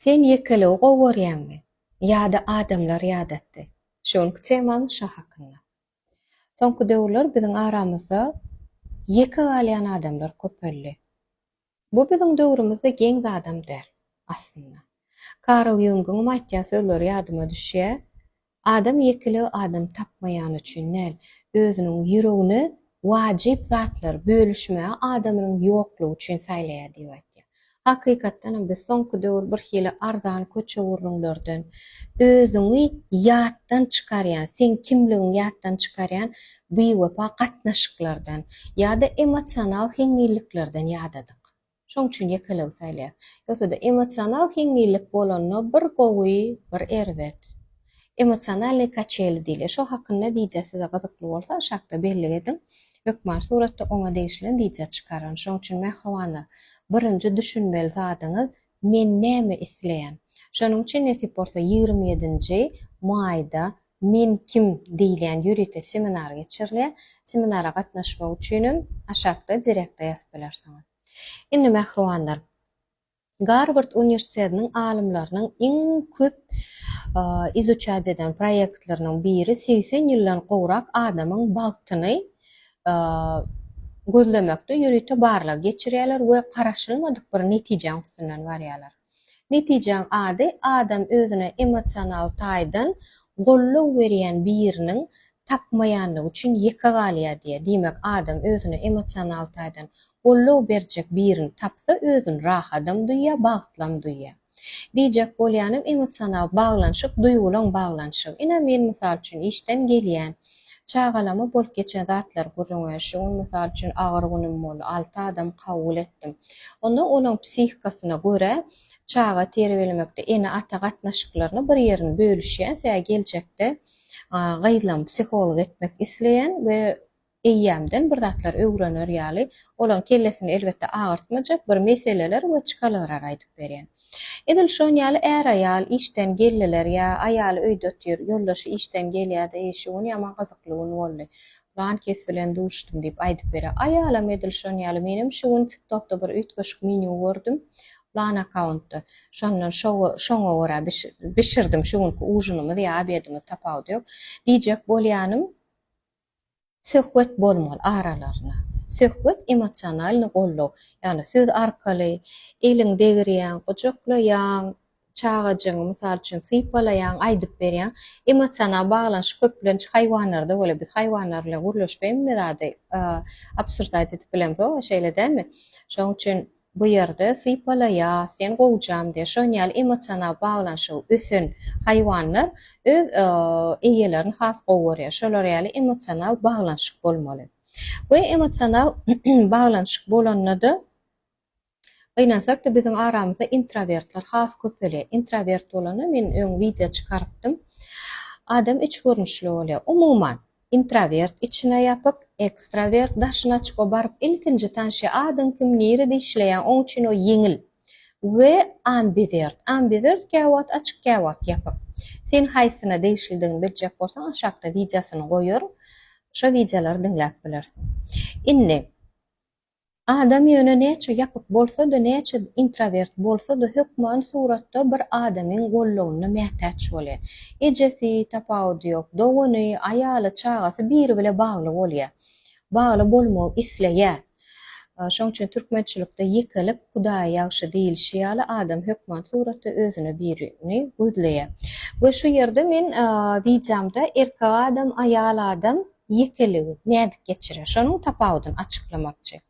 Sen ýekeligi gowy görýäňmi? Ýa-da adamlar ýadatdy? Şu günki temamyz şo hakynda. Soňky döwürler biziň aramyzda ýeke galýan adamlar köpeldi. Bu biziň döwrümizde geň zadam däl, aslynda. Karl Ýungyňam aýtýan sözleri ýadyma düşýär, Adam ýekeligi adam tapmaýany üçin däl, özüniň ýüregine wajyp zatlary bölüşmäge adamynyň ýoklugy üçin saýlaýar diýip aýtýar. Hakykatdanam biz soňky döwür bir hili arzan köçe gürrüňlerden, özüňi ýatdan çykarýan, seň kimligiňi ýatdan çykarýan biwepa gatnaşyklardan ýa-da emosional hiňňilliklerden ýadadyk. Şoň üçin ýekeligi saýlaýar. Ýogsa-da emosional hiňňillik bolanda bir gowy, bir erbet. Emosionalnyý kaçeli diýilýär. Şo hakynda wideo size gyzykly bolsa aşakda bellik ediň. Hökman suratda oňa degişli wideo çykararyn. Şoň üçin mähribanlar, birinji düşünmeli zadyňyz men näme isleýän? Şonuň üçin nesip bolsa 27-nji maýda Men kim? diýilýän ýörite seminar geçirilýär. Seminara gatnaşmak üçinem aşakda direkte ýazyp bilersiňiz. Indi mähribanlar, Garward uniwersitetiniň alymlarynyň iň köp izuçat eden proýektleriniň biri 80 ýyldan gowrak adamyň bagtyny gözlemekde ýörite barlag geçirýärler we garaşylmadyk bir netijäň üstünden barýarlar. Netijäň ady adam özüne emosional taýdan goldaw berýän biriniň tapmaýanlygy üçin ýeke galýar diýýär. Diýmek adam özüne emosional taýdan goldaw berjek birini tapsa özüni rahadam duýýar, bagtlam duýýar. Diýjek bolýanym emosional baglanyşyk duýgulaň baglanyşygy. Ine men mysal üçin işden gelýän. Çagalama bolup geçen zatlary gürrüň ber. Şu gün, mysal üçin, agyr günüm boldy. Alty adam kabul etdim. Onda olaň psihikasyna görä, çaga terbiýelemekde ene-ata gatnaşyklaryny bir ýerini bölüşýän, sebäbi geljekde gyzlarymy psiholog etmek isleýän we eýýämden bir zatlar öwrener ýaly, olaň kellesini elbetde agyrtmajak bir meseleler we çykalgalar aýdyp berýän. Edil şon ýaly är-aýal işden geldiler ýa aýaly öýde otyr, ýoldaşy işden gelýär-de, eý, şu gün ýaman gyzykly gün boldy. Pylan kes bilen duşdum diýip aýdyp berýär. Aýalam edil şon ýaly, menem şu gün TikTokda bir üýtgeşik menýu gördüm, pylan akkauntda. Şondan şoňa görä bişirdim şu günki ujinymyz ýa obedimiz tapawudy ýok. Diýjek bolýanym, Söhbet bolmaly aralarynda. Söhbet emosionalnyý goldaw. Ýagny söz arkaly eliň degirýäň, gujaklaýaň, çagajygyňy mysal üçin sypalaýaň, aýdyp berýäň. Emosional baglanyşyk köplenç haýwanlarda bolýar. Biz haýwanlar bilen gürleşip hemme zady obsujdat edip bilemzok, şeýle dälmi? Şonuň üçin Bu ýerde sypalaýa, sen gowjam diýýär. Şon ýaly emosional baglanyşygy ösen haýwanlar öz eýelerini has gowy görýär. Şolar ýaly emosional baglanyşyk bolmaly. Bu emosional baglanyşyk bolanda-da gynansak-da biziň aramyzda introwertler has köpelýär. Introwert bolanda men öň wideo çykarypdym. Adam üç görnüşli bolýar. Umuman, Introwert içine ýapyk, ekstrawert daşyna açyk o baryp ilkinji tanşy adyň kim nirede işleýäň oň üçin o ýeňil. We ambiwert. Ambiwert käwagt açyk käwagt ýapyk. Sen haýsyna degişlidigini biljek bolsaň aşakda wideosyny goýaryn. Şo wideolary diňläp bilersiň. Indi Adam ýöne näçe ýapyk bolsa-da, näçe introwert bolsa-da, hökman suratda bir adamyň goldawyna mätäç bolýar. Ejesi, tapawudy ýok, dogany, aýaly, çagasy biri bile bagly bolýar. Bagly bolmagy isleýär. Şoň üçin türkmençilikde ýekelik Hudaýa ýagşy diýilişi ýaly adam hökman suratda özüne birini gözleýär. We şu ýerde men wideomda erkek adam, aýal adam ýekeligi nädip geçirýär? Şonuň tapawudyny açyklamakçy.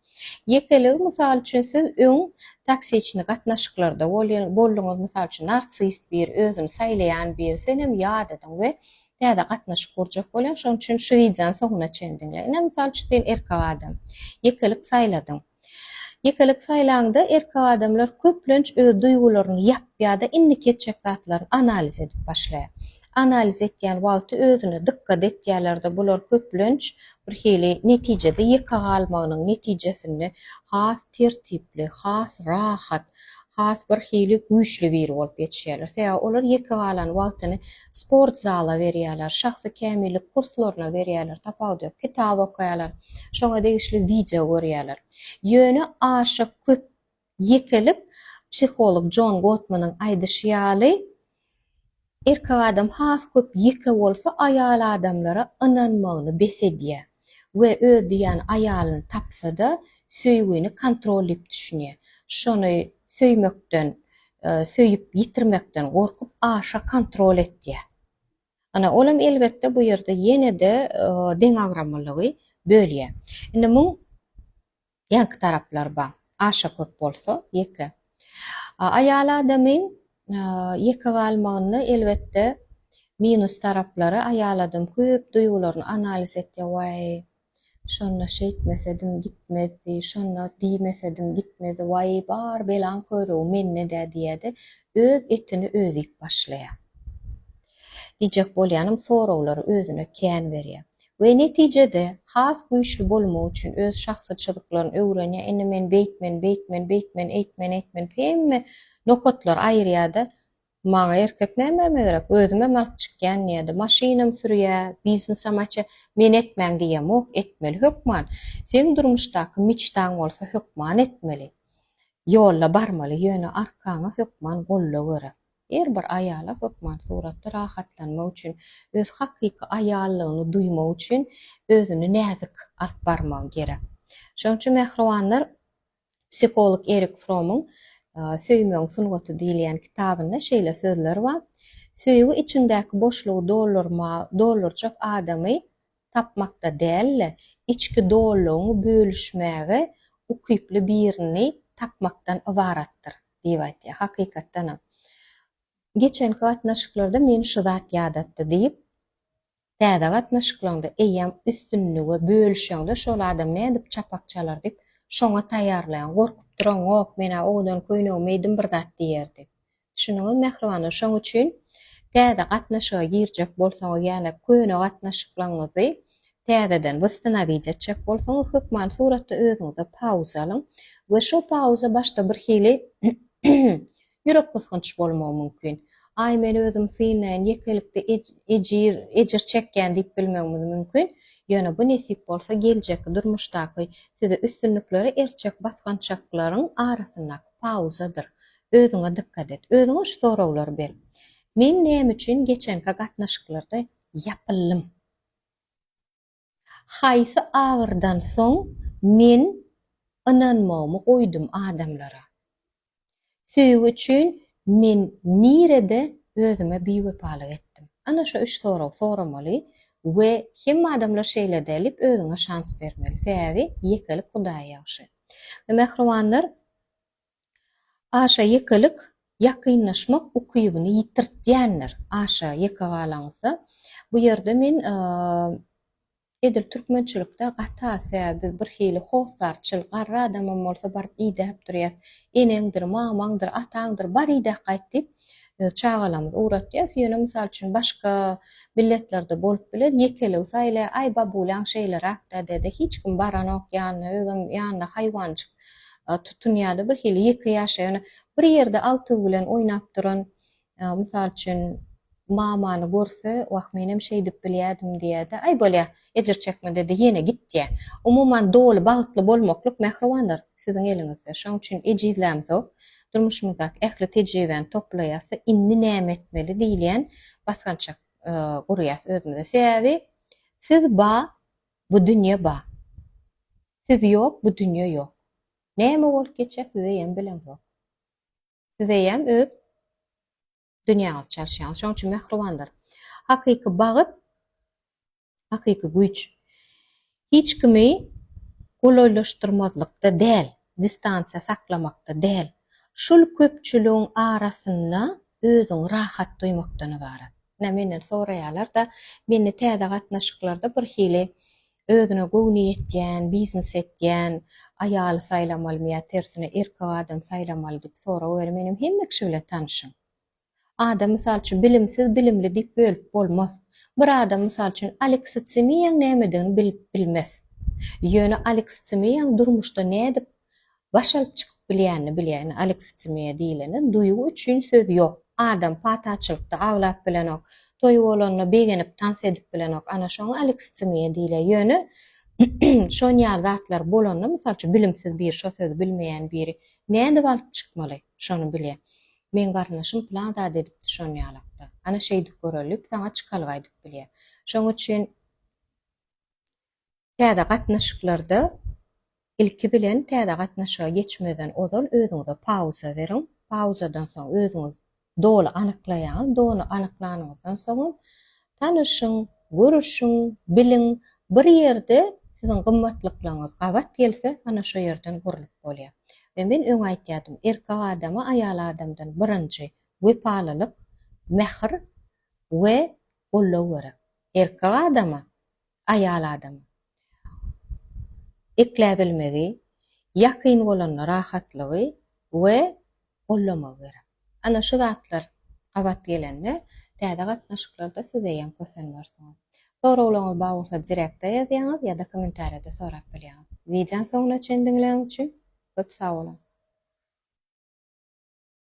Ýekeligi, mysal üçin, siz öň toksiçni gatnaşyklarda bolduňyz, mysal üçin, narsist biri, özüni saýlaýan biri, senem ýadadyň we täze gatnaşyk gurjak bolýaň, şonuň üçin şu wideony soňuna çenli diňle. Ine, mysal üçin, sen erkek adam, ýekelik saýladyň. Ýekelik saýlaňda erkek adamlar köplenç öz duýgularyny ýapýar-da indiki etjek zatlaryny analiz edip başlaýar. Analiz etýän wagty özüne dykgat etýärler-de bular köplenç bir hili netijede ýeke galmagynyň netijesinde has tertipli, has rahat, has bir hili güýçli biri bolup ýetişýärler. Sebäbi olar ýeke galan wagtyny sport zala berýärler, şahsy kämillik kurslaryna berýärler, tapawudy ýok, kitap okaýarlar, şoňa degişli wideo görýärler. Ýöne aşa köp ýekelik. Psiholog Jon Gottmanyň aýdyşy ýaly, erkek adam has köp ýeke bolsa aýal adamlara ynanmagyny bes edýär we öz diýýän aýalyny tapsa-da söýgini kontrol diýip düşünýär. Şony söýmekden, söýüp ýitirmekden gorkup aşa kontrol etýär. Ana, olam elbetde bu ýerde ýene-de deňagramlylygy bölýär. Indi muň ýaňky taraplary bar. Aşa köp bolsa, ýeke. Aýal adamyň ýeke galmagynda elbetde minus taraplary aýal adam köp duýgularyny analiz etýär, waý, şonda şeýtmesedim gitmezdi, şonda diýmesedim gitmezdi, waý, bar belaň körügi mende-dä diýýär-de, öz etini özi iýip başlaýar. Diýjek bolýanym soraglary özüne kän berýär. We netijede has güýçli bolmak üçin öz şahsy çyzyklaryny öwrenýär, indi men beýtmen, beýtmen, beýtmen, eýtmen, eýtmen hemme nokatlary aýyrýar-da, maňa erkek nämeme gerek, özümem alyp çykýan diýýär-de, maşynam sürýär, biznesem açýar, men etmäň diýemok, etmeli hökman. Seň durmuşdaky miçtaň bolsa hökman etmeli. Ýolda barmaly, ýöne arkaňa hökman goldaw gerek. Her bir aýala hökman suratda rahatlanmak üçin, öz hakyky aýallygyny duýmak üçin özüni näzik alyp barmagy gerek. Şonuň üçin mähribanlar psiholog Erik Fromyň Söýmegiň sungaty diýilýän kitabynda şeýle sözler bar, Söýgi içiňdäki boşlugy doldurma doldurjak adamy tapmakda däl-de, içki dolulygyňy bölüşmäge ukyply birini tapmakdan ybaratdyr diýip aýtýar. Hakykatdanam, geçenki gatnaşyklarda meni şu zat ýadatdy diýip, täze gatnaşyklaryňda eýýäm üstünlige bölüşeňde şol adam nädip çapak çalar diýip, şoňa taýýarlaýaň. Gorkup duraňok, men-ä owadan köýnegimi geýdim bir zat diýer diýip. Düşündiňizmi mähribanlar? Şoň üçin täze gatnaşyga girjek bolsaňyz, ýagny köne gatnaşyklaryňyzy täzeden восстановить etjek bolsaňyz, hökman suratda özüňize pauza alyň we şo pauza başda bir hili ýürek gysgynç bolmagy mümkin. Aý men özüm synlaýan, ýekelikde ejir ejir çekýän diýip bilmegimiz mümkin. Ýöne bu nesip bolsa geljekki durmuşdaky sizi üstünliklere eltjek basgançaklaryň arasyndaky pauzadyr. Özüňe dykgat et. Özüňe şu soraglary ber. Men näme üçin geçenki gatnaşyklarda ýapyldym? Haýsy agyrdan soň men ynanmagymy goýdum adamlara? Söýgi üçin men nirede özüme biwepalyk etdim? Ana şu üç soragy soramaly we hemme adamlar şeýle däl diýip özüňe şans bermeli. Sebäbi ýekelik Hudaýa ýagşy. We mähribanlar Aşa ýekelik ýakynlaşmak ukybyny ýitirtýändir. Aşa ýeke galaňyzda. Bu ýerde men edil türkmençilikde gaty az, sebäbi biz birhili hossarçyl, garry adamam bolsa baryp idäp durýas. Eneňdir, mamaňdyr, ataňdyr, bar idäp gaýt diýip, çagalarymyzy ugratýas. Ýöne, mysal üçin, başga milletlerde bolup biler, ýekeligi saýlaýar, aý, babulýaň şeýleräk-dä dede, hiç kim baranok ýanyna, özem ýanynda haýwanjyk tutunýar-da, bir hili ýeke ýaşaýar. Ýöne bir ýerde agtygy bilen oýnap duran, mysal üçin, mamany görse, wah, menem şeýdip bilýärdim diýýär-de, aý, bolýa, ejir çekme dede, ýene git diýýär. Umuman, doly bagtly bolmaklyk, mähribanlar, siziň eliňizde. Şonuň üçin ejizlämzok, durmuşymyzdaky ähli tejribäni toplaýas-da, indi näme etmeli diýilýän basgançak gurýas özümize. Sebäbi siz ba, bu dünýe ba. Siz ýok, bu dünýe ýok. Näme bolup geçýär, siz eýýäm bileňzok. Siz eýýäm öz dünýäňizi çalyşýaňyz. Şonuň üçin mähribanlar, hakyky bagt, hakyky güýç hiç kimi golaýlaşdyrmazlykda däl, distansiýa saklamakda däl, şul köpçüligiň arasynda özüňi rahat duýmakdan ybarat. Ine menden soraýarlar-da, mende täze gatnaşyklarda bir hili özüne göwni ýetýän, biznes etýän aýaly saýlamalymy ýa tersine erkek adam saýlamaly diýip sorag berýär. Menem hemme kişi bilen tanyşym. Adam mysal üçin bilimsiz, bilimli diýip bölüp bolmaz. Bir adam mysal üçin aleksitsimiýaň nämedigini bilip bilmez. Ýöne aleksitsimiýaň durmuşda nädip baş alyp çykyp bilýänini bilýär. Indi aleksitimiýa diýlende duýgy üçin söz ýok. Adam pataçylykda aglap bilenok, toý bolanda begenip tans edip bilenok. Ana şoňa aleksitimiýa diýilýär. Ýöne şon ýaly zatlar bolanda mysal üçin bilimsiz biri şo sözi bilmeýän biri. Nädip alyp çykmaly, şony bilýär. Meň garyndaşym pylan zat edipdi şon ýalakda. Ana şeýdip göreli diýip saňa çykalga aýdyp bilýär. Şoň üçin Täze gatnaşyklarda ilki bilen täze gatnaşyga geçmezden ozal özüňize pauza beriň. Pauzadan soň özüňiz doly anyklaýaňyz. Doly anyklanyňyzdan soňam tanyşyň, görüşiň, biliň. Bir ýerde siziň gymmatlyklaryňyz gabat gelse, ana şo ýerden gurlup bolýar. We men öň aýtýardym, erkek adama aýal adamdan birinji wepalylyk, mähir we goldaw gerek. Erkek adama aýal adama ekläbilmegi, ýakyn bolanda rahatlygy we gollamagy gerek. Ana şu zatlar gabat gelende täze gatnaşyklarda siz eýýäm kösenmersiňiz. Soraglaryňyz bar bolsa direktde ýazýaňyz ýa-da kommentariýada sorap bilýäňiz. Wideony soňuna çenli diňläniň üçin köp sag boluň.